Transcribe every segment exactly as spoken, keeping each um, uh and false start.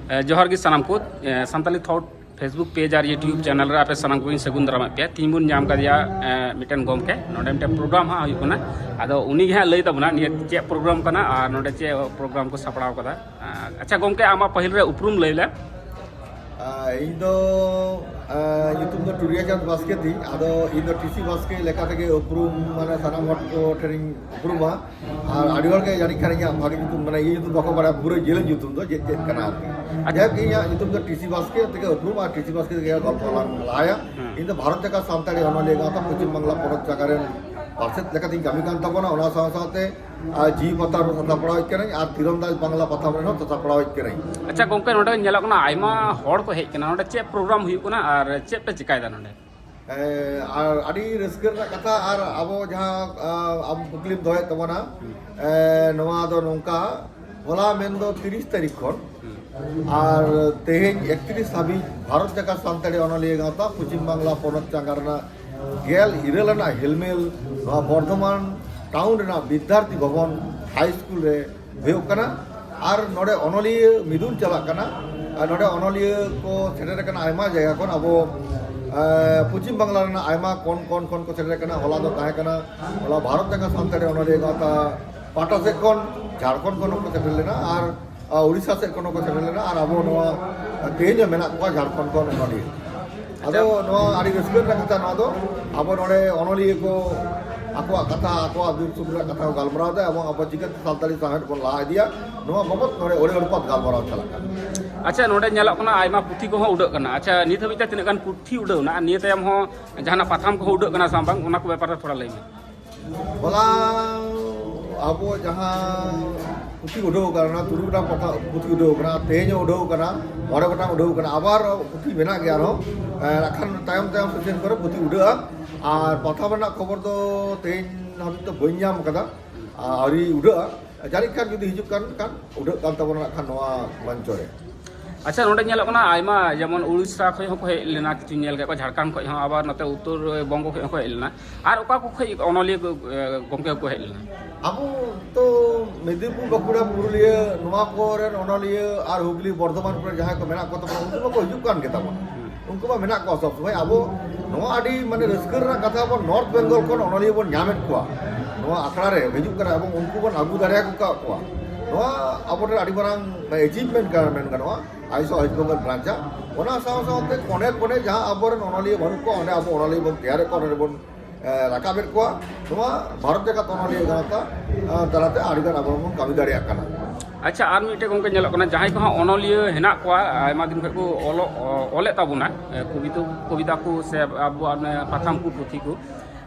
ᱮ, ᱡᱚᱦᱟᱨ ᱜᱮ ᱥᱟᱱᱟᱢ ᱠᱚ᱾ ᱮ, ᱥᱟᱱᱛᱟᱞᱤ ᱛᱷᱚᱴ Facebook ᱯᱮᱡᱽ ᱟᱨ YouTube ᱪᱮᱱᱮᱞ ᱨᱮ ᱟᱯᱮ ᱥᱟᱱᱟᱢ ᱠᱚᱧ ᱥᱟᱹᱜᱩᱱ ᱫᱟᱨᱟᱢᱮᱫ ᱯᱮᱭᱟ᱾ ᱛᱤᱦᱤᱧ ᱵᱚᱱ ᱧᱟᱢ ᱠᱟᱫᱮᱭᱟ, ᱮ, ᱢᱤᱫᱴᱮᱱ ᱜᱚᱢᱠᱮ᱾ ᱱᱚᱰᱮ ᱢᱤᱫᱴᱮᱱ ᱯᱨᱳᱜᱨᱟᱢ ᱦᱟᱸᱜ ᱦᱩᱭᱩᱜ ᱠᱟᱱᱟ, ᱟᱫᱚ ᱩᱱᱤ ᱜᱮ ᱦᱟᱸᱜ ᱞᱟᱹᱭ ᱛᱟᱵᱚᱱᱟ ᱱᱤᱭᱟᱹ ᱪᱮᱫ ᱯᱨᱳᱜᱨᱟᱢ ᱠᱟᱱᱟ ᱟᱨ ᱱᱚᱰᱮ ᱪᱮᱫ ᱯᱨᱳᱜᱨᱟᱢ ᱠᱚ ᱥᱟᱯᱲᱟᱣ ᱠᱟᱫᱟ᱾ ᱟᱪᱪᱷᱟ ᱜᱚᱢᱠᱮ, ᱟᱢᱟᱜ ᱯᱟᱹᱦᱤᱞ ᱨᱮ ᱩᱯᱨᱩᱢ ᱞᱟᱹᱭ ᱞᱮᱢ᱾ ᱟᱨ ᱤᱧ ᱫᱚ, ᱟᱨ, ᱧᱩᱛᱩᱢ ᱫᱚ ᱴᱩᱨᱤᱭᱟ ᱪᱟᱸᱫᱽ ᱵᱟᱥᱠᱮ ᱛᱤᱧ᱾ ᱟᱫᱚ ᱤᱧ ᱫᱚ ᱴᱤ ᱥᱤ ᱵᱟᱥᱠᱮ ᱞᱮᱠᱟ ᱛᱮᱜᱮ ᱩᱯᱨᱩᱢ, ᱢᱟᱱᱮ ᱥᱟᱱᱟᱢ ᱦᱚᱲ ᱠᱚ ᱴᱷᱮᱱᱤᱧ ᱩᱯᱨᱩᱢᱟ᱾ ᱟᱨ ᱟᱹᱰᱤ ᱦᱚᱲ ᱜᱮ ᱡᱟᱹᱱᱤᱡ ᱠᱷᱟᱱ ᱤᱧᱟᱹᱜ ᱵᱷᱟᱜᱮ ᱧᱩᱛᱩᱢ, ᱢᱟᱱᱮ ᱤᱧᱟᱹᱜ ᱧᱩᱛᱩᱢ ᱵᱟᱠᱚ ᱵᱟᱲᱟᱭᱟ, ᱯᱩᱨᱟᱹ ᱡᱮᱞᱮᱧ ᱧᱩᱛᱩᱢ ᱫᱚ ᱪᱮᱫ ᱪᱮᱫ ᱠᱟᱱᱟ ᱟᱨᱠᱤ᱾ ᱟᱪᱪᱷᱟ᱾ ᱡᱟᱭᱦᱳᱠ, ᱤᱧᱟᱹᱜ ᱧᱩᱛᱩᱢ ᱫᱚ ᱴᱤ ᱥᱤ ᱵᱟᱥᱠᱮ ᱛᱮᱜᱮ ᱩᱯᱨᱩᱢ, ᱟᱨ ᱴᱤ ᱥᱤ ᱵᱟᱥᱠᱮ ᱛᱮᱜᱮ ᱜᱚᱞᱯᱚ ᱞᱟᱝ ᱞᱟᱦᱟᱭᱟ᱾ ᱦᱮᱸ᱾ ᱤᱧ ᱫᱚ ᱵᱷᱟᱨᱚᱛ ᱡᱟᱠᱟᱛ ᱥᱟᱱᱛᱟᱲᱤ ᱚᱱᱚᱞᱤᱭᱟᱹ ᱜᱟᱶᱛᱟ ᱯᱚᱪᱷᱤᱢ ᱵᱟᱝᱞᱟ ᱯᱚᱱᱚᱛ ᱡᱟᱠᱟᱛ ᱨᱮᱱ ᱯᱟᱨᱥᱮᱛ ᱞᱮᱠᱟᱛᱤᱧ ᱠᱟᱹᱢᱤ ᱠᱟᱱ ᱛᱟᱵᱚᱱᱟ᱾ ᱚᱱᱟ ᱥᱟᱶ ᱥᱟᱶᱛᱮ ᱟᱨ ᱡᱤᱣᱤ ᱯᱟᱛᱷᱟᱢ ᱨᱮᱦᱚᱸ ᱥᱟᱯᱲᱟᱣᱤᱡ ᱠᱟᱹᱱᱟᱹᱧ, ᱟᱨ ᱛᱤᱨᱚᱱᱫᱟᱡᱽ ᱵᱟᱝᱞᱟ ᱯᱟᱛᱷᱟᱢ ᱨᱮᱦᱚᱸ ᱥᱟᱯᱲᱟᱣᱤᱡ ᱠᱟᱹᱱᱟᱹᱧ᱾ ᱟᱪᱪᱷᱟ ᱜᱚᱢᱠᱮ, ᱱᱚᱰᱮ ᱧᱮᱞᱚᱜ ᱠᱟᱱᱟ ᱟᱭᱢᱟ ᱦᱚᱲ ᱠᱚ ᱦᱮᱡ ᱠᱟᱱᱟ, ᱱᱚᱰᱮ ᱪᱮᱫ ᱯᱨᱳᱜᱨᱟᱢ ᱦᱩᱭᱩᱜ ᱠᱟᱱᱟ ᱟᱨ ᱪᱮᱫ ᱯᱮ ᱪᱮᱠᱟᱭᱮᱫᱟ ᱱᱚᱰᱮ? ᱮ, ᱟᱨ ᱟᱹᱰᱤ ᱨᱟᱹᱥᱠᱟᱹ ᱨᱮᱱᱟᱜ ᱠᱟᱛᱷᱟ, ᱟᱨ ᱟᱵᱚ ᱡᱟᱦᱟᱸ, ᱟ, ᱟᱢ ᱠᱩᱠᱞᱤᱢ ᱫᱚᱦᱚᱭᱮᱫ ᱛᱟᱵᱚᱱᱟ, ᱮ, ᱱᱚᱣᱟ ᱫᱚ ᱱᱚᱝᱠᱟ, ᱦᱚᱞᱟ ᱢᱮᱱᱫᱚ ᱛᱤᱨᱤᱥ ᱛᱟᱹᱨᱤᱠᱷ ᱠᱷᱚᱱ, ᱟᱨ ᱛᱮᱦᱮᱧ ᱮᱠᱛᱨᱤᱥ ᱦᱟᱹᱵᱤᱡ ᱵᱷᱟᱨᱚᱛ ᱡᱟᱠᱟᱛ ᱥᱟᱱᱛᱟᱲᱤ ᱚᱱᱚᱞᱤᱭᱟᱹ ᱜᱟᱶᱛᱟ ᱯᱚᱪᱷᱤᱢ ᱵᱟᱝᱞᱟ ᱯᱚᱱᱚᱛ ᱪᱟᱸᱜᱟ ᱨᱮᱱᱟᱜ ᱜᱮᱞ ᱤᱨᱟᱹᱞ ᱟᱱᱟᱜ ᱦᱮᱞᱢᱮᱞ ᱱᱚᱣᱟ ᱵᱚᱨᱫᱷᱚᱢᱟᱱ ᱴᱟᱣᱩᱱ ᱨᱮᱱᱟᱜ ᱵᱤᱫᱽᱫᱟᱨᱛᱷᱤ ᱵᱷᱚᱵᱚᱱ ᱦᱟᱭ ᱥᱠᱩᱞ ᱨᱮ ᱦᱩᱭᱩᱜ ᱠᱟᱱᱟ᱾ ᱟᱨ ᱱᱚᱰᱮ ᱚᱱᱚᱞᱤᱭᱟᱹ ᱢᱤᱫᱩᱱ ᱪᱟᱞᱟᱜ ᱠᱟᱱᱟ᱾ ᱟᱨ ᱱᱚᱰᱮ ᱚᱱᱚᱞᱤᱭᱟᱹ ᱠᱚ ᱥᱮᱴᱮᱨ ᱟᱠᱟᱱᱟ ᱟᱭᱢᱟ ᱡᱟᱭᱜᱟ ᱠᱷᱚᱱ, ᱟᱵᱚ, ᱮ, ᱯᱚᱪᱷᱤᱢ ᱵᱟᱝᱞᱟ ᱨᱮᱱᱟᱜ ᱟᱭᱢᱟ ᱠᱚᱱ ᱠᱚᱱ ᱠᱷᱚᱱ ᱠᱚ ᱥᱮᱴᱮᱨ ᱟᱠᱟᱱᱟ᱾ ᱦᱚᱞᱟ ᱫᱚ ᱛᱟᱦᱮᱸ ᱠᱟᱱᱟ, ᱦᱚᱞᱟ ᱵᱷᱟᱨᱚᱛ ᱡᱟᱠᱟᱛ ᱥᱟᱱᱛᱟᱲᱤ ᱚᱱᱚᱞᱤᱭᱟᱹ ᱜᱟᱶᱛᱟ ᱯᱟᱦᱴᱟ ᱥᱮᱫ ᱠᱷᱚᱱ ᱡᱷᱟᱲᱠᱷᱚᱸᱰ ᱠᱷᱚᱱ ᱦᱚᱸᱠᱚ ᱥᱮᱴᱮᱨ ᱞᱮᱱᱟ, ᱟᱨ, ᱟ, ᱩᱲᱤᱥᱥᱟ ᱥᱮᱫ ᱠᱷᱚᱱ ᱦᱚᱸᱠᱚ ᱥᱮᱴᱮᱨ ᱞᱮᱱᱟ, ᱟᱨ ᱟᱵᱚ ᱱᱚᱣᱟ, ᱟ, ᱛᱮᱦᱮᱧ ᱦᱚᱸ ᱢᱮᱱᱟᱜ ᱠᱚᱣᱟ ᱡᱷᱟᱲᱠᱷᱚᱸᱰ ᱠᱷᱚᱱ ᱚᱱᱚᱞᱤᱭᱟᱹ᱾ ᱟᱫᱚ ᱱᱚᱣᱟ ᱟᱹᱰᱤ ᱨᱟᱹᱥᱠᱟᱹ ᱨᱮᱱᱟᱜ ᱠᱟᱛᱷᱟ ᱱᱚᱣᱟ ᱫᱚ, ᱟᱵᱚ ᱱᱚᱰᱮ ᱚᱱᱚᱞᱤᱭᱟᱹ ᱠᱚ ᱟᱠᱚᱣᱟᱜ ᱠᱟᱛᱷᱟ, ᱟᱠᱚᱣᱟᱜ ᱫᱩᱠ ᱥᱩᱠ ᱨᱮᱱᱟᱜ ᱠᱟᱛᱷᱟ ᱠᱚ ᱜᱟᱞᱢᱟᱨᱟᱣ ᱮᱫᱟ, ᱮᱵᱚᱝ ᱟᱵᱚ ᱪᱤᱠᱟᱹᱛᱮ ᱥᱟᱱᱛᱟᱲᱤ ᱥᱟᱶᱦᱮᱫ ᱵᱚᱱ ᱞᱟᱦᱟ ᱤᱫᱤᱭᱟ, ᱱᱚᱣᱟ ᱵᱟᱵᱚᱫ ᱱᱚᱰᱮ ᱟᱹᱰᱤ ᱟᱹᱰᱤ ᱯᱟᱛ ᱜᱟᱞᱢᱟᱨᱟᱣ ᱪᱟᱞᱟᱜ ᱠᱟᱱᱟ᱾ ᱟᱪᱪᱷᱟ, ᱱᱚᱰᱮ ᱧᱮᱞᱚᱜ ᱠᱟᱱᱟ ᱟᱭᱢᱟ ᱯᱩᱛᱷᱤ ᱠᱚᱦᱚᱸ ᱩᱰᱟᱹᱜ ᱠᱟᱱᱟ᱾ ᱟᱪᱪᱷᱟ, ᱱᱤᱛ ᱦᱟᱹᱵᱤᱡ ᱛᱮ ᱛᱤᱱᱟᱹᱜ ᱜᱟᱱ ᱯᱩᱛᱷᱤ ᱩᱰᱟᱹᱣ ᱮᱱᱟ? ᱱᱤᱭᱟᱹ ᱛᱟᱭᱚᱢ ᱦᱚᱸ ᱡᱟᱦᱟᱱᱟᱜ ᱯᱟᱛᱷᱟᱢ ᱠᱚᱦᱚᱸ ᱩᱰᱟᱹᱜ ᱠᱟᱱᱟ ᱥᱮ ᱵᱟᱝ, ᱚᱱᱟ ᱠᱚ ᱵᱮᱯᱟᱨ ᱨᱮ ᱛᱷᱚᱲᱟ ᱞᱟᱹᱭ ᱢᱮ᱾ ᱦᱚᱞᱟ ᱟᱵᱚ ᱡᱟᱦᱟᱸ ᱯᱩᱛᱷᱤ ᱩᱰᱟᱹᱣ ᱟᱠᱟᱱᱟ, ᱚᱱᱟ ᱛᱩᱨᱩᱭ ᱜᱚᱴᱟᱝ ᱯᱟᱛᱷᱟ-, ᱯᱩᱛᱷᱤ ᱩᱰᱟᱹᱣ ᱟᱠᱟᱱᱟ, ᱛᱮᱦᱮᱧ ᱦᱚᱸ ᱩᱰᱟᱹᱣ ᱟᱠᱟᱱᱟ, ᱢᱚᱬᱮ ᱜᱚᱴᱟᱝ ᱩᱰᱟᱹᱣ ᱟᱠᱟᱱᱟ, ᱟᱵᱟᱨ ᱯᱩᱛᱷᱤ ᱢᱮᱱᱟᱜ ᱜᱮᱭᱟ ᱟᱨᱦᱚᱸ᱾ ᱮ, ᱱᱟᱜ ᱠᱷᱟᱱ ᱛᱟᱭᱚᱢ ᱛᱟᱭᱚᱢ ᱥᱮᱥᱮᱱ ᱠᱚᱨᱮ ᱯᱩᱛᱷᱤ ᱩᱰᱟᱹᱜᱼᱟ᱾ ᱟᱨ ᱯᱟᱛᱷᱟᱢ ᱨᱮᱱᱟᱜ ᱠᱷᱚᱵᱚᱨ ᱫᱚ ᱛᱮᱦᱮᱧ ᱦᱟᱹᱵᱤᱡ ᱫᱚ ᱵᱟᱹᱧ ᱧᱟᱢ ᱟᱠᱟᱫᱟ, ᱟᱹᱣᱨᱤ ᱩᱰᱟᱹᱜᱼᱟ᱾ ᱡᱟᱹᱱᱤᱡ ᱠᱷᱟᱱ ᱡᱩᱫᱤ ᱦᱤᱡᱩᱜ ᱠᱟᱱ ᱠᱷᱟᱱ ᱩᱰᱟᱹᱜ ᱠᱟᱱ ᱛᱟᱵᱚᱱᱟ ᱱᱟᱜ ᱠᱷᱟᱱ ᱱᱚᱣᱟ ᱢᱚᱧᱪᱚ ᱨᱮ᱾ ᱟᱪᱪᱷᱟ, ᱱᱚᱰᱮ ᱧᱮᱞᱚᱜ ᱠᱟᱱᱟ ᱟᱭᱢᱟ, ᱡᱮᱢᱚᱱ ᱩᱲᱤᱥᱥᱟ ᱠᱷᱚᱱ ᱦᱚᱸᱠᱚ ᱦᱮᱡ ᱞᱮᱱᱟ, ᱠᱤᱪᱷᱩ ᱧᱮᱞ ᱠᱮᱫ ᱠᱚᱣᱟ, ᱡᱷᱟᱲᱠᱷᱚᱸᱰ ᱠᱷᱚᱱ ᱦᱚᱸ, ᱟᱵᱟᱨ ᱱᱚᱛᱮ ᱩᱛᱛᱚᱨ ᱵᱚᱝᱜᱚ ᱠᱷᱚᱱ ᱦᱚᱸᱠᱚ ᱦᱮᱡ ᱞᱮᱱᱟ᱾ ᱟᱨ ᱚᱠᱟ ᱠᱚ ᱠᱷᱚᱱ ᱚᱱᱚᱞᱤᱭᱟᱹ ᱠᱚ, ᱮ, ᱜᱚᱢᱠᱮ ᱠᱚᱠᱚ ᱦᱮᱡ ᱞᱮᱱᱟ? ᱟᱵᱚ ᱛᱚ ᱢᱮᱫᱤᱱᱯᱩᱨ, ᱵᱟᱸᱠᱩᱲᱟ, ᱯᱩᱨᱩᱞᱤᱭᱟᱹ, ᱱᱚᱣᱟ ᱠᱚᱨᱮᱱ ᱚᱱᱚᱞᱤᱭᱟᱹ ᱟᱨ ᱦᱩᱜᱽᱞᱤ, ᱵᱚᱨᱫᱷᱚᱢᱟᱱ ᱠᱚᱨᱮ ᱡᱟᱦᱟᱸᱭ ᱠᱚ ᱢᱮᱱᱟᱜ ᱠᱚ ᱛᱟᱵᱚᱱᱟ, ᱩᱱᱠᱩ ᱢᱟᱠᱚ ᱦᱤᱡᱩᱜ ᱠᱟᱱ ᱜᱮ ᱛᱟᱵᱚᱱᱟ᱾ ᱩᱱᱠᱩ ᱢᱟ ᱢᱮᱱᱟᱜ ᱠᱚᱣᱟ ᱥᱚᱵ ᱥᱚᱢᱚᱭ᱾ ᱟᱵᱚ ᱱᱚᱣᱟ ᱟᱹᱰᱤ ᱢᱟᱱᱮ ᱨᱟᱹᱥᱠᱟᱹ ᱨᱮᱱᱟᱜ ᱠᱟᱛᱷᱟ, ᱟᱵᱚ ᱱᱚᱨᱛᱷ ᱵᱮᱝᱜᱚᱞ ᱠᱷᱚᱱ ᱚᱱᱚᱞᱤᱭᱟᱹ ᱵᱚᱱ ᱧᱟᱢᱮᱫ ᱠᱚᱣᱟ, ᱱᱚᱣᱟ ᱟᱠᱷᱲᱟ ᱨᱮ ᱦᱤᱡᱩᱜ ᱠᱟᱱᱟ, ᱮᱵᱚᱝ ᱩᱱᱠᱩ ᱵᱚᱱ ᱟᱹᱜᱩ ᱫᱟᱲᱮᱭᱟᱠᱚ ᱠᱟᱜ ᱠᱚᱣᱟ᱾ ᱱᱚᱣᱟ ᱟᱵᱚ ᱴᱷᱮᱱ ᱟᱹᱰᱤ ᱢᱟᱨᱟᱝ ᱮᱪᱤᱵᱷᱢᱮᱱᱴ ᱠᱟᱱᱟ ᱢᱮᱱ ᱜᱟᱱᱚᱜᱼᱟ, ᱟᱭᱥᱚ ᱳᱭᱮᱥᱴ ᱵᱮᱝᱜᱚᱞ ᱵᱨᱟᱧᱪ ᱟᱜ᱾ ᱚᱱᱟ ᱥᱟᱶ ᱥᱟᱶᱛᱮ ᱠᱚᱱᱮ ᱠᱚᱱᱮ ᱡᱟᱦᱟᱸ ᱟᱵᱚᱨᱮᱱ ᱚᱱᱚᱞᱤᱭᱟᱹ ᱵᱟᱹᱱᱩᱜ ᱠᱚᱣᱟ, ᱚᱸᱰᱮ ᱟᱵᱚ ᱚᱱᱚᱞᱤᱭᱟᱹ ᱵᱚᱱ ᱛᱮᱭᱟᱨᱮᱫ ᱠᱚᱣᱟ, ᱚᱸᱰᱮ ᱵᱚᱱ, ᱮ, ᱨᱟᱠᱟᱵᱮᱫ ᱠᱚᱣᱟ᱾ ᱱᱚᱣᱟ ᱵᱷᱟᱨᱚᱛ ᱡᱟᱠᱟᱛ ᱚᱱᱚᱞᱤᱭᱟᱹ ᱜᱟᱶᱛᱟ, ᱮ, ᱛᱟᱞᱟᱛᱮ ᱟᱹᱰᱤᱜᱟᱱ ᱟᱵᱚ ᱵᱚᱱ ᱠᱟᱹᱢᱤ ᱫᱟᱲᱮᱭᱟᱜ ᱠᱟᱱᱟ᱾ ᱟᱪᱪᱷᱟ, ᱟᱨ ᱢᱤᱫᱴᱮᱡ ᱜᱚᱢᱠᱮ ᱧᱮᱞᱚᱜ ᱠᱟᱱᱟ, ᱡᱟᱦᱟᱸᱭ ᱠᱚ ᱦᱟᱸᱜ ᱚᱱᱚᱞᱤᱭᱟᱹ ᱦᱮᱱᱟᱜ ᱠᱚᱣᱟ, ᱟᱭᱢᱟ ᱫᱤᱱ ᱠᱷᱚᱱ ᱠᱚ ᱚᱞᱚᱜ, ᱚᱞᱮᱫ ᱛᱟᱵᱚᱱᱟ, ᱮ, ᱠᱚᱵᱤᱛᱟ, ᱠᱚᱵᱤᱛᱟ ᱠᱚ ᱥᱮ ᱟᱵᱚᱣᱟᱜ ᱚᱱᱮ ᱯᱟᱛᱷᱟᱢ ᱠᱚ, ᱯᱩᱛᱷᱤ ᱠᱚ,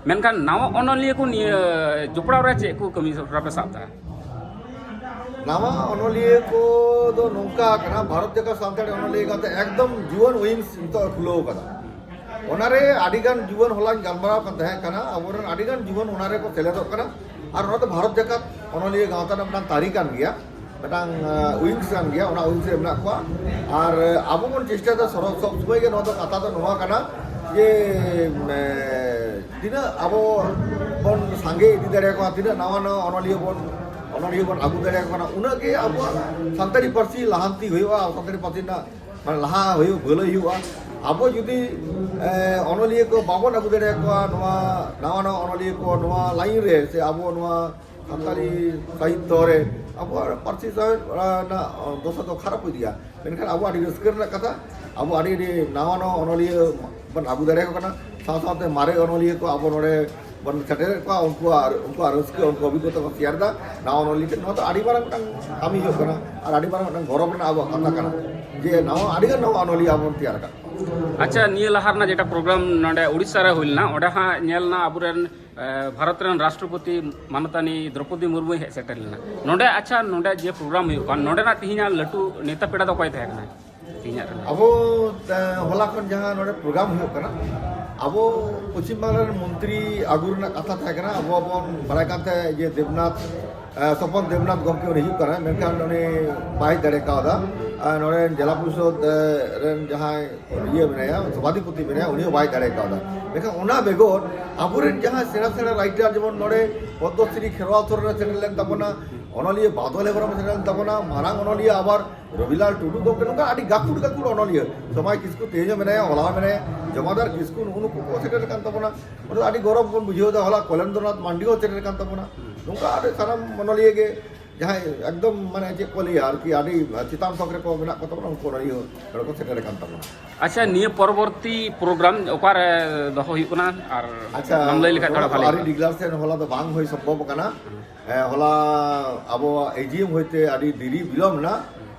ᱢᱮᱱᱠᱷᱟᱱ ᱱᱟᱣᱟ ᱚᱱᱚᱞᱤᱭᱟᱹ ᱠᱚ ᱱᱤᱭᱟᱹ ᱡᱚᱯᱲᱟᱣ ᱨᱮ ᱪᱮᱫ ᱠᱚ ᱠᱟᱹᱢᱤ ᱦᱚᱨᱟ ᱯᱮ ᱥᱟᱵ ᱮᱫᱟ? ᱱᱟᱣᱟ ᱚᱱᱚᱞᱤᱭᱟᱹ ᱠᱚ ᱫᱚ ᱱᱚᱝᱠᱟ ᱠᱟᱱᱟ, ᱵᱷᱟᱨᱚᱛ ᱡᱟᱠᱟᱛ ᱥᱟᱱᱛᱟᱲᱤ ᱚᱱᱚᱞᱤᱭᱟᱹ ᱜᱟᱶᱛᱟ ᱮᱠᱫᱚᱢ ᱡᱩᱣᱟᱹᱱ ᱣᱤᱝᱥ ᱱᱤᱛᱚᱜ ᱮ ᱠᱷᱩᱞᱟᱹᱣ ᱠᱟᱫᱟ᱾ ᱚᱱᱟᱨᱮ ᱟᱹᱰᱤᱜᱟᱱ ᱡᱩᱣᱟᱹᱱ, ᱦᱚᱞᱟᱧ ᱜᱟᱞᱢᱟᱨᱟᱣ ᱠᱟᱱ ᱛᱟᱦᱮᱸ ᱠᱟᱱᱟ, ᱟᱵᱚᱨᱮᱱ ᱟᱹᱰᱤᱜᱟᱱ ᱡᱩᱣᱟᱹᱱ ᱚᱱᱟ ᱨᱮᱠᱚ ᱥᱮᱞᱮᱫᱚᱜ ᱠᱟᱱᱟ᱾ ᱟᱨ ᱚᱱᱟ ᱫᱚ ᱵᱷᱟᱨᱚᱛ ᱡᱟᱠᱟᱛ ᱚᱱᱚᱞᱤᱭᱟᱹ ᱜᱟᱶᱛᱟ ᱨᱮᱱᱟᱜ ᱢᱤᱫᱴᱟᱝ ᱛᱟᱹᱨᱤ ᱠᱟᱱ ᱜᱮᱭᱟ, ᱢᱤᱫᱴᱟᱝ, ᱟᱸ, ᱣᱤᱝᱥ ᱠᱟᱱ ᱜᱮᱭᱟ, ᱚᱱᱟ ᱣᱤᱝᱥ ᱨᱮ ᱢᱮᱱᱟᱜ ᱠᱚᱣᱟ᱾ ᱟᱨ, ᱟᱸ, ᱟᱵᱚ ᱵᱚᱱ ᱪᱮᱥᱴᱟᱭᱮᱫᱟ ᱥᱚᱨᱚ-, ᱥᱚᱵ ᱥᱚᱢᱚᱭ ᱜᱮ ᱱᱚᱣᱟ ᱫᱚ ᱠᱟᱛᱷᱟ ᱫᱚ ᱱᱚᱣᱟ ᱠᱟᱱᱟ ᱡᱮ, ᱮᱸ, ᱛᱤᱱᱟᱹᱜ ᱟᱵᱚ ᱵᱚᱱ ᱥᱟᱸᱜᱮ ᱤᱫᱤ ᱫᱟᱲᱮᱭᱟᱠᱚᱣᱟ, ᱛᱤᱱᱟᱹᱜ ᱱᱟᱣᱟ ᱱᱟᱣᱟ ᱚᱱᱚᱞᱤᱭᱟᱹ ᱵᱚᱱ, ᱚᱱᱚᱞᱤᱭᱟᱹ ᱵᱚᱱ ᱟᱹᱜᱩ ᱫᱟᱲᱮᱭᱟᱠᱚ ᱠᱟᱱᱟ, ᱩᱱᱟᱹᱜ ᱜᱮ ᱟᱵᱚᱣᱟᱜ ᱥᱟᱱᱛᱟᱲᱤ ᱯᱟᱹᱨᱥᱤ ᱞᱟᱦᱟᱱᱛᱤ ᱦᱩᱭᱩᱜᱼᱟ, ᱥᱟᱱᱛᱟᱲᱤ ᱯᱟᱹᱨᱥᱤ ᱨᱮᱱᱟᱜ ᱢᱟᱱᱮ ᱞᱟᱦᱟ ᱦᱩᱭᱩᱜ, ᱵᱷᱟᱹᱞᱟᱹᱭ ᱦᱩᱭᱩᱜᱼᱟ᱾ ᱟᱵᱚ ᱡᱩᱫᱤ, ᱮ, ᱚᱱᱚᱞᱤᱭᱟᱹ ᱠᱚ ᱵᱟᱵᱚᱱ ᱟᱹᱜᱩ ᱫᱟᱲᱮᱭᱟᱠᱚᱣᱟ, ᱱᱚᱣᱟ ᱱᱟᱣᱟ ᱱᱟᱣᱟ ᱚᱱᱚᱞᱤᱭᱟᱹ ᱠᱚ ᱱᱚᱣᱟ ᱞᱟᱭᱤᱱ ᱨᱮ, ᱥᱮ ᱟᱵᱚ ᱱᱚᱣᱟ ᱥᱟᱱᱛᱟᱲᱤ ᱥᱟᱦᱤᱛᱛᱚ ᱨᱮ ᱟᱵᱚᱣᱟᱜ ᱯᱟᱹᱨᱥᱤ ᱥᱟᱶᱦᱮᱫ ᱨᱮᱱᱟᱜ ᱫᱚᱥᱟ ᱫᱚ ᱠᱷᱟᱨᱟᱯ ᱤᱫᱤᱜᱼᱟ᱾ ᱢᱮᱱᱠᱷᱟᱱ ᱟᱵᱚ ᱟᱹᱰᱤ ᱨᱟᱹᱥᱠᱟᱹ ᱨᱮᱱᱟᱜ ᱠᱟᱛᱷᱟ, ᱟᱵᱚ ᱟᱹᱰᱤ, ᱟᱹᱰᱤ ᱱᱟᱣᱟ ᱱᱟᱣᱟ ᱚᱱᱚᱞᱤᱭᱟᱹ ᱵᱚᱱ ᱟᱹᱜᱩ ᱫᱟᱲᱮᱭᱟᱠᱚ ᱠᱟᱱᱟ, ᱥᱟᱶ ᱥᱟᱶᱛᱮ ᱢᱟᱨᱮ ᱚᱱᱚᱞᱤᱭᱟᱹ ᱠᱚ ᱟᱵᱚ ᱱᱚᱰᱮ ᱵᱚᱱ ᱥᱮᱴᱮᱨᱮᱫ ᱠᱚᱣᱟ, ᱩᱱᱠᱩᱣᱟᱜ, ᱩᱱᱠᱩᱣᱟᱜ ᱨᱟᱹᱥᱠᱟᱹ, ᱩᱱᱠᱩ ᱚᱵᱷᱤᱜᱽᱜᱚᱛᱟ ᱠᱚ ᱥᱮᱭᱟᱨ ᱮᱫᱟ᱾ ᱱᱟᱣᱟ ᱚᱱᱚᱞᱤᱭᱟᱹ ᱴᱷᱮᱱ ᱱᱚᱣᱟ ᱫᱚ ᱟᱹᱰᱤ ᱢᱟᱨᱟᱝ ᱢᱤᱫᱴᱟᱝ ᱠᱟᱹᱢᱤ ᱦᱩᱭᱩᱜ ᱠᱟᱱᱟ ᱟᱨ ᱟᱹᱰᱤ ᱢᱟᱨᱟᱝ ᱢᱤᱫᱴᱟᱝ ᱜᱚᱨᱚᱵᱽ ᱨᱮᱱᱟᱜ ᱟᱵᱚᱣᱟᱜ ᱠᱟᱛᱷᱟ ᱠᱟᱱᱟ ᱡᱮ ᱱᱟᱣᱟ, ᱟᱹᱰᱤᱜᱟᱱ ᱱᱟᱣᱟ ᱚᱱᱚᱞᱤᱭᱟᱹ ᱟᱵᱚ ᱵᱚᱱ ᱛᱮᱭᱟᱨ ᱟᱠᱟᱫ ᱠᱚᱣᱟ᱾ ᱟᱪᱪᱷᱟ, ᱱᱤᱭᱟᱹ ᱞᱟᱦᱟ ᱨᱮᱱᱟᱜ ᱡᱮᱴᱟ ᱯᱨᱳᱜᱨᱟᱢ ᱱᱚᱰᱮ ᱩᱲᱤᱥᱥᱟ ᱨᱮ ᱦᱩᱭ ᱞᱮᱱᱟ, ᱚᱸᱰᱮ ᱦᱟᱸᱜ ᱧᱮᱞ ᱮᱱᱟ ᱟᱵᱚᱨᱮᱱ, ᱮ, ᱵᱷᱟᱨᱚᱛ ᱨᱮᱱ ᱨᱟᱥᱴᱨᱚᱯᱚᱛᱤ ᱢᱟᱱᱚᱛᱟᱱᱤ ᱫᱨᱚᱯᱚᱫᱤ ᱢᱩᱨᱢᱩᱭ ᱦᱮᱡ ᱥᱮᱴᱮᱨ ᱞᱮᱱᱟ᱾ ᱱᱚᱰᱮ, ᱟᱪᱪᱷᱟ, ᱱᱚᱰᱮ ᱡᱮ ᱯᱨᱳᱜᱨᱟᱢ ᱦᱩᱭᱩᱜ ᱠᱟᱱ, ᱱᱚᱰᱮᱱᱟᱜ ᱛᱮᱦᱮᱧᱟᱜ ᱞᱟᱹᱴᱩ ᱱᱮᱛᱟ ᱯᱮᱲᱟ ᱫᱚ ᱚᱠᱚᱭ ᱛᱟᱦᱮᱸ ᱠᱟᱱᱟ ᱛᱮᱦᱮᱧᱟᱜ ᱨᱮᱱᱟᱜ? ᱟᱵᱚ, ᱮ, ᱦᱚᱞᱟ ᱠᱷᱚᱱ ᱡᱟᱦᱟᱸ ᱱᱚᱰᱮ ᱯᱨᱳᱜᱨᱟᱢ ᱦᱩᱭᱩᱜ ᱠᱟᱱᱟ, ᱟᱵᱚ ᱯᱚᱪᱷᱤᱢ ᱵᱟᱝᱞᱟ ᱨᱮᱱ ᱢᱚᱱᱛᱨᱤ ᱟᱹᱜᱩ ᱨᱮᱱᱟᱜ ᱠᱟᱛᱷᱟ ᱛᱟᱦᱮᱸ ᱠᱟᱱᱟ᱾ ᱟᱵᱚ ᱵᱚᱱ ᱵᱟᱲᱟᱭ ᱠᱟᱱ ᱛᱟᱦᱮᱸ ᱡᱮ ᱫᱮᱵᱽᱱᱟᱛᱷ ᱮ, ᱥᱚᱯᱚᱱ ᱫᱮᱵᱽᱱᱟᱛᱷ ᱜᱚᱢᱠᱮ ᱩᱱᱤ ᱦᱤᱡᱩᱜ ᱠᱟᱱᱟᱭ, ᱢᱮᱱᱠᱷᱟᱱ ᱩᱱᱤ ᱵᱟᱭ ᱫᱟᱲᱮ ᱠᱟᱣᱫᱟ᱾ ᱟᱨ ᱱᱚᱰᱮ ᱡᱮᱞᱟ ᱯᱚᱨᱤᱥᱚᱫ, ᱮ, ᱨᱮᱱ ᱡᱟᱦᱟᱸᱭ ᱤᱭᱟᱹ ᱢᱮᱱᱟᱭᱟ, ᱥᱚᱵᱷᱟᱫᱷᱤᱯᱚᱛᱤ ᱢᱮᱱᱟᱭᱟ, ᱩᱱᱤ ᱦᱚᱸ ᱵᱟᱭ ᱫᱟᱲᱮ ᱠᱟᱣᱫᱟ᱾ ᱢᱮᱱᱠᱷᱟᱱ ᱚᱱᱟ ᱵᱮᱜᱚᱨ ᱟᱵᱚᱨᱮᱱ ᱡᱟᱦᱟᱸ ᱥᱮᱬᱟ ᱥᱮᱬᱟ ᱨᱟᱭᱴᱟᱨ, ᱡᱮᱢᱚᱱ ᱱᱚᱰᱮ ᱯᱚᱫᱽᱢᱚᱥᱨᱤ ᱠᱷᱮᱨᱣᱟᱞ ᱥᱚᱨᱮᱱ ᱮ ᱥᱮᱴᱮᱨ ᱞᱮᱱ ᱛᱟᱵᱚᱱᱟ, ᱚᱱᱚᱞᱤᱭᱟᱹ ᱵᱟᱫᱚᱞ ᱦᱮᱢᱵᱨᱚᱢ ᱮ ᱥᱮᱴᱮᱨ ᱞᱮᱱ ᱛᱟᱵᱚᱱᱟ, ᱢᱟᱨᱟᱝ ᱚᱱᱚᱞᱤᱭᱟᱹ ᱟᱵᱟᱨ ᱨᱚᱵᱤᱞᱟᱞ ᱴᱩᱰᱩ ᱜᱚᱢᱠᱮ, ᱱᱚᱝᱠᱟ ᱟᱹᱰᱤ ᱜᱟᱹᱠᱷᱩᱲ ᱜᱟᱹᱠᱷᱩᱲ ᱚᱱᱚᱞᱤᱭᱟᱹ, ᱥᱚᱢᱟᱭ ᱠᱤᱥᱠᱩ ᱛᱮᱦᱮᱧ ᱦᱚᱸ ᱢᱮᱱᱟᱭᱟ, ᱦᱚᱞᱟ ᱦᱚᱸ ᱢᱮᱱᱟᱭᱟ, ᱡᱚᱢᱟᱫᱟᱨ ᱠᱤᱥᱠᱩ, ᱱᱩᱜᱼᱩ ᱱᱩᱠᱩ ᱠᱚ ᱥᱮᱴᱮᱨ ᱟᱠᱟᱱ ᱛᱟᱵᱚᱱᱟ᱾ ᱚᱱᱟ ᱫᱚ ᱟᱹᱰᱤ ᱜᱚᱨᱚᱵᱽ ᱵᱚᱱ ᱵᱩᱡᱷᱟᱹᱣ ᱮᱫᱟ᱾ ᱦᱚᱞᱟ ᱠᱚᱭᱞᱮᱱᱫᱨᱚᱱᱟᱛᱷ ᱢᱟᱱᱰᱤ ᱦᱚᱸ ᱥᱮᱴᱮᱨ ᱟᱠᱟᱱ ᱛᱟᱵᱚᱱᱟ᱾ ᱱᱚᱝᱠᱟ ᱟᱹᱰᱤ ᱥᱟᱱᱟᱢ ᱚᱱᱚᱞᱤᱭᱟᱹ ᱜᱮ ᱡᱟᱦᱟᱸᱭ ᱮᱠᱫᱚᱢ ᱢᱟᱱᱮ ᱪᱮᱫ ᱠᱚ ᱞᱟᱹᱭᱟ ᱟᱨᱠᱤ, ᱟᱹᱰᱤ ᱪᱮᱛᱟᱱ ᱛᱷᱚᱠ ᱨᱮᱠᱚ ᱢᱮᱱᱟᱜ ᱠᱚ ᱛᱟᱵᱚᱱᱟ, ᱩᱱᱠᱩ ᱚᱱᱚᱞᱤᱭᱟᱹ ᱱᱚᱰᱮ ᱠᱚ ᱥᱮᱴᱮᱨ ᱟᱠᱟᱱ ᱛᱟᱵᱚᱱᱟ᱾ ᱟᱪᱪᱷᱟ, ᱱᱤᱭᱟᱹ ᱯᱚᱨᱚᱵᱚᱨᱛᱤ ᱯᱨᱳᱜᱨᱟᱢ ᱚᱠᱟᱨᱮ ᱫᱚᱦᱚ ᱦᱩᱭᱩᱜ ᱠᱟᱱᱟ? ᱟᱨ ᱟᱪᱪᱷᱟ, ᱟᱢ ᱞᱟᱹᱭ ᱞᱮᱠᱷᱟᱱ ᱛᱷᱚᱲᱟ ᱱᱚᱣᱟ ᱫᱚ ᱵᱷᱟᱞᱮ ᱟᱹᱣᱨᱤ ᱦᱩᱭᱩᱜᱼᱟ᱾ ᱰᱤᱠᱞᱟᱨ ᱥᱮᱱ ᱦᱚᱞᱟ ᱫᱚ ᱵᱟᱝ ᱦᱩᱭ ᱥᱚᱢᱵᱷᱚᱵ ᱟᱠᱟᱱᱟ᱾ ᱦᱮᱸ, ᱦᱚᱞᱟ ᱟᱵᱚᱣᱟᱜ ᱮᱡᱤᱮᱢ ᱦᱚᱭᱛᱮ ᱟᱹᱰᱤ ᱫᱮᱨᱤ ᱵᱤᱞᱚᱢ ᱮᱱᱟ᱾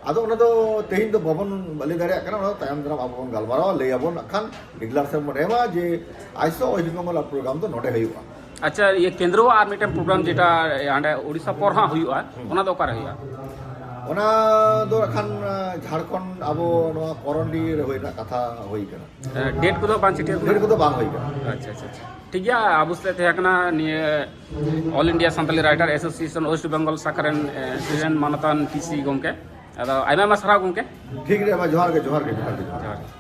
ᱟᱫᱚ ᱚᱱᱟ ᱫᱚ ᱛᱮᱦᱮᱧ ᱫᱚ ᱵᱟᱵᱚᱱ ᱞᱟᱹᱭ ᱫᱟᱲᱮᱭᱟᱜ ᱠᱟᱱᱟ, ᱚᱱᱟ ᱫᱚ ᱛᱟᱭᱚᱢ ᱫᱟᱨᱟᱢ ᱟᱵᱚ ᱵᱚᱱ ᱜᱟᱞᱢᱟᱨᱟᱣᱟ, ᱞᱟᱹᱭ ᱟᱵᱚᱱ ᱱᱟᱜ ᱠᱷᱟᱱ ᱰᱤᱠᱞᱟᱨ ᱥᱮᱱ ᱵᱚᱱ ᱮᱢᱟ ᱡᱮ ᱟᱭᱥᱚ ᱚᱥᱴ ᱵᱮᱝᱜᱚᱞ ᱯᱨᱳᱜᱨᱟᱢ ᱫᱚ ᱱᱚᱰᱮ ᱦᱩᱭᱩᱜᱼᱟ᱾ ᱟᱪᱪᱷᱟ, ᱤᱭᱟᱹ ᱠᱮᱱᱫᱨᱚ ᱟᱨ ᱢᱤᱫᱴᱮᱱ ᱯᱨᱳᱜᱨᱟᱢ ᱡᱮᱴᱟ ᱦᱟᱸᱰᱮ ᱳᱰᱤᱥᱟ ᱯᱚᱨ ᱦᱟᱸᱜ ᱦᱩᱭᱩᱜᱼᱟ, ᱦᱩᱸ᱾ ᱚᱱᱟ ᱫᱚ ᱚᱠᱟᱨᱮ ᱦᱩᱭᱩᱜᱼᱟ? ᱚᱱᱟ ᱫᱚ ᱱᱟᱜ ᱠᱷᱟᱱ, ᱟᱸ, ᱡᱷᱟᱲᱠᱷᱚᱸᱰ ᱟᱵᱚ ᱱᱚᱣᱟ ᱠᱚᱨᱚᱱᱰᱤ ᱨᱮ ᱦᱩᱭ ᱨᱮᱱᱟᱜ ᱠᱟᱛᱷᱟ ᱦᱩᱭ ᱠᱟᱱᱟ᱾ ᱮ, ᱰᱮᱴ ᱠᱚᱫᱚ ᱵᱟᱝ ᱥᱮᱴᱮᱨ ᱰᱮᱴ ᱠᱟᱱᱟ? ᱠᱚᱫᱚ ᱵᱟᱝ ᱦᱩᱭ ᱠᱟᱱᱟ᱾ ᱟᱪᱪᱷᱟ, ᱟᱪᱪᱷᱟ, ᱟᱪᱪᱷᱟ᱾ ᱴᱷᱤᱠ ᱜᱮᱭᱟ, ᱟᱵᱚ ᱥᱟᱛᱮ ᱛᱟᱦᱮᱸ ᱠᱟᱱᱟ ᱱᱤᱭᱟᱹ All India Santali Writer Association West Bengal ᱥᱟᱠᱷᱟ ᱨᱮᱱ, ᱮ, ᱯᱨᱮᱥᱤᱰᱮᱱᱴ ᱢᱟᱱᱚᱛᱟᱱ ᱴᱤ ᱥᱤ ᱜᱚᱢᱠᱮ᱾ ᱟᱫᱚ ᱟᱭᱢᱟ ᱟᱭᱢᱟ ᱥᱟᱨᱦᱟᱣ ᱜᱚᱢᱠᱮ᱾ ᱴᱷᱤᱠ ᱜᱮᱭᱟ, ᱢᱟ ᱡᱚᱦᱟᱨ ᱜᱮ, ᱡᱚᱦᱟᱨ ᱜᱮ, ᱡᱚᱦᱟᱨ ᱜᱮ᱾ ᱡᱚᱦᱟᱨ ᱜᱮ᱾